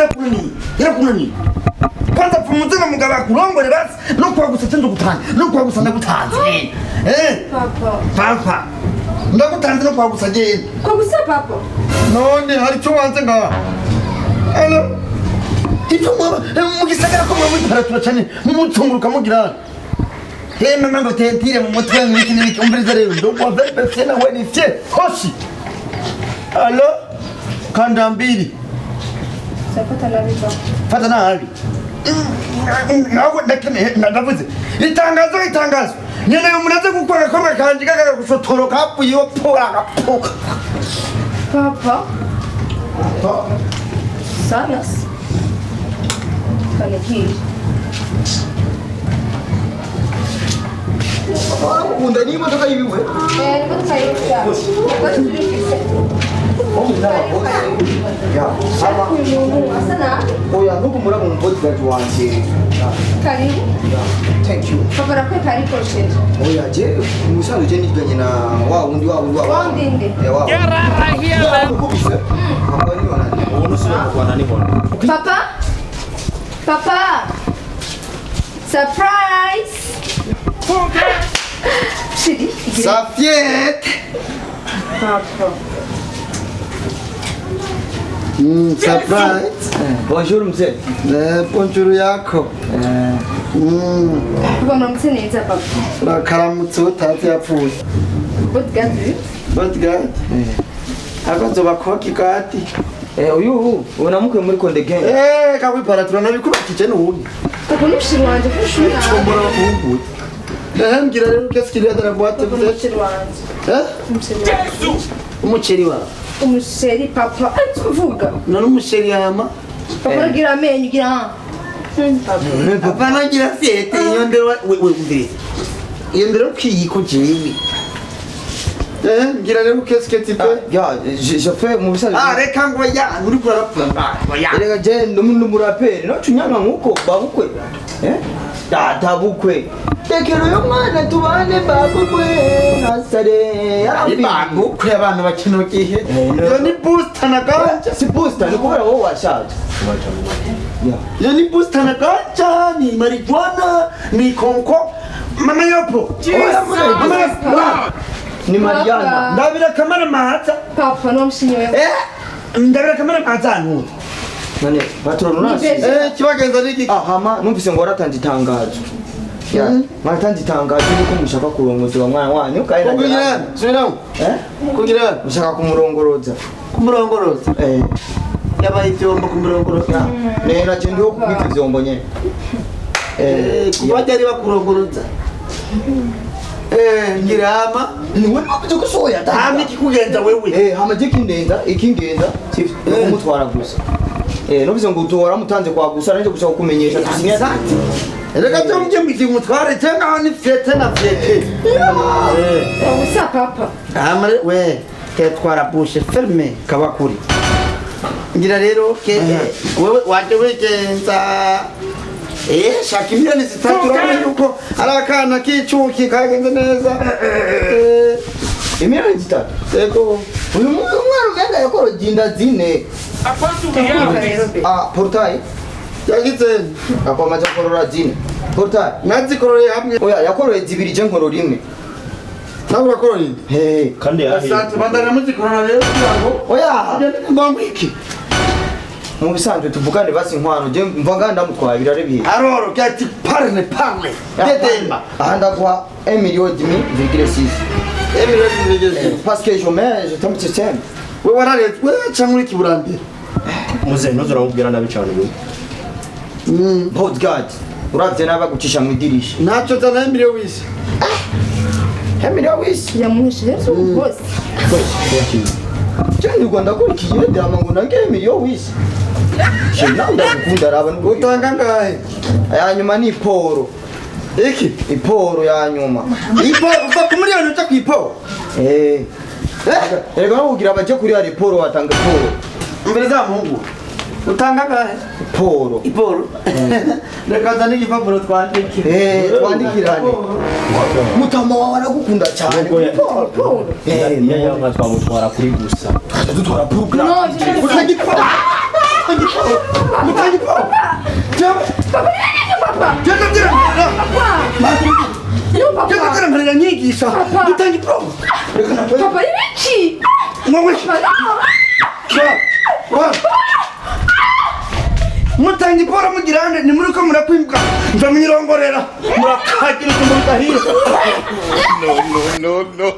Yarakunaniye, yarakunaniye. Kwanza pfumutse mugabo akurongore basi no kwagusa cyo ndagutanga, no kwagusa ndagutanze. Eh. Papa. Papa. Ndagutanze no kwagusa genda. Kwa gusa, papa. None hari icyo wanze ngaha? Alo. Icyo mwaba mu gisagara ko mwaba mutaratura cyane mumutunguruka mugira. Hey mama, ngo tentire mu mutwe n'iki n'iki. Umviriza rero, ndogwa verbe fye na weni fye. Hoshi. Alo. Kanda mbili. Safata nabi, papa. Fata nabi. Ntabwo ndakeneye, ndavuze. Itangazo, itangazo. Nkeneye umuntu aze gukora agakobwa kanje kakagushotoro kapfuye iyo pora gapfuka. Papa. Sana. Kanikiye. Ukunda n'imodoka yiwe. Eh, niko tukayifite. Niko turifise. Ya, sama. Uyu muntu asa nabi. Oya, ntukumura mu bodyguard wanje. Karibu. Thank you. Papa arakwereka ariko chéri. Oya, je musanzwe je niganye na wa wundi, wa wundi, wa Wa wundi nde? Eh, wa wundi. Ukubise. Papa ni wanani? Ubu nusubira kurwana n'inkoni. Papa? Papa! Surprise! Chéri, igire. Safiette. Papa. Surprise. Bonjour, mzee. Eh, bonjour yako. Papa, muramutse neza, papa. Urakaramutse utazi yapfuye. Bodyguard. Bodyguard. Akazoba koki kati. Eh, uyu unamukuye muri Konde Gang. Eh, kakwiparatura nabikubakije n'ubundi. Papa n'umushiri wanje kushuri. Chombora bakubuye. Eh, mbwira rero, qu'est-ce qu'il y a dans la boîte? Papa vous êtes? n'umushiri wanje. Eh? Umushiri wanje. Umuceri wawe. Umusheri, papa. Ari tuvuga. None umuceri yama? Papa uragira amenyo ugira ah. Papa. Papa nagira fête iyo ndero we we umviriza. Iyo ndero kwiyiko jewe. Eh, mbwira rero, qu'est-ce que tu fais? Ya, je fais mu bisanzwe. Ah, reka ngo ya, uri kurarapfa. Ya. Erega je ndi umuraperi nocunyanga nkuko babukwe. Eh? Data bukwe. Tekero yo mwana tubane babukwe nasare yarambi. Ibangukwe abana bakino gihe. Iyo ni booster na ganja. Si booster, ni kubera wowe washaje. Ya. Iyo ni booster na ganja, ni marijuana, ni konko. Mama yopo. Mama yopo. Ni Mariana. Ndabira kamara mahatsa. Papa n'umushiri wewe. Eh, ndabira kamara mahatsa ntu. None patron unasi. Eh, kibagenza niki? Ah, hama numvise ngo waratanze itangazo. Ya, mwaratanze itangazo yuko mushaka kurongoza uwo mwana wanyu kandi Kugira, subiramo. Eh? Kugira Mushaka kumurongoroza. kumurongoroza. Eh. Yabaye ivyombo kumurongoroza. Nera je ndiho kubika ivyombo nyene. Eh, kuba ryari bakurongoroza. Eh, ngirama. Niwe nukuze kusoya Hama ikikugenza wewe. Eh, hama je kindenza ikingenza kumutwara gusa. Eh, numvise ngo utora mutanze kwa gusa nanje gusa kukumenyesha tusinya. Reka tumbye mu mutware cyangwa aho ni fête na fête. Gusa, papa. Hama we ketwara bouche ferme kabakuri. Ngira rero ke wewe waje wigenza. Eh, shaka miliyoni 3, urabona yuko ari akana k'icuki kagenze neza. Eh, Imiliyoni 3. Yego. Uyu mwana ugenda yakoroje inda zine. Ndakumva rero be. Ah, portail. Yagize Akwamaze korora zine. Portail. nazikororeye hamwe. Oya, yakoroye zibiri, je nkorora imwe. Nawe urakorora indi. Hey. Kandi yahiye. Asante, bandana muzikorora rero kugira ngo Oya. ngo iki. Mu bisanzwe tuvugane basi inkwano, je mva nganda ndamutwaye birare bihe. Alors, quand tu parles, parle. Dedemba. Aha ndaguha 1 million et demi virgule 6. Emile. Parce que je mets, je tombe système. We wararetse we cyangwa uri kiburambere? Muze ntuze uramubwira nabi cyane ubu. Bodyguard. Uravye nabi agucisha mu idirisha. Ntacyo zana Emile wisi. 1 million wisi. Yamuhishe rero rwose. Je ndi Rwanda kurikiye dama ngo nange 1 million wisi. Je nawe ndagukunda raba nubwo. Utanga ngahe? Ya nyuma ni iporo. Iki? Iporo ya nyuma. Ipo uva ku miliyoni uja ku ipo. Eh. Erega no kugira baje kuri hari iporo watanga iporo. Mbere za muhungu. Utanga ngahe? Iporo. Iporo. Reka zana igipapuro twandike. Eh, twandikirane. Mutama wawe aragukunda cyane. Paul. Eh, Iyo yanga twamutwara kuri gusa. dutwara program. No, je Utanga iporo. Mutanga iporo, mutanga iporo. Papa, ibiki papa? Genda byera. Papa. Yo papa. Genda byera mparira nyigisha. Papa. Mutanga iporo. Reka nakwe. Papa, ibiki? Mwawe. Papa, no. Wa. Mutanga iporo mugirande ni muri ko murakwimbwa. Nva mwirongorera. Murakagira utumbuka hiyo. No, no, no, no.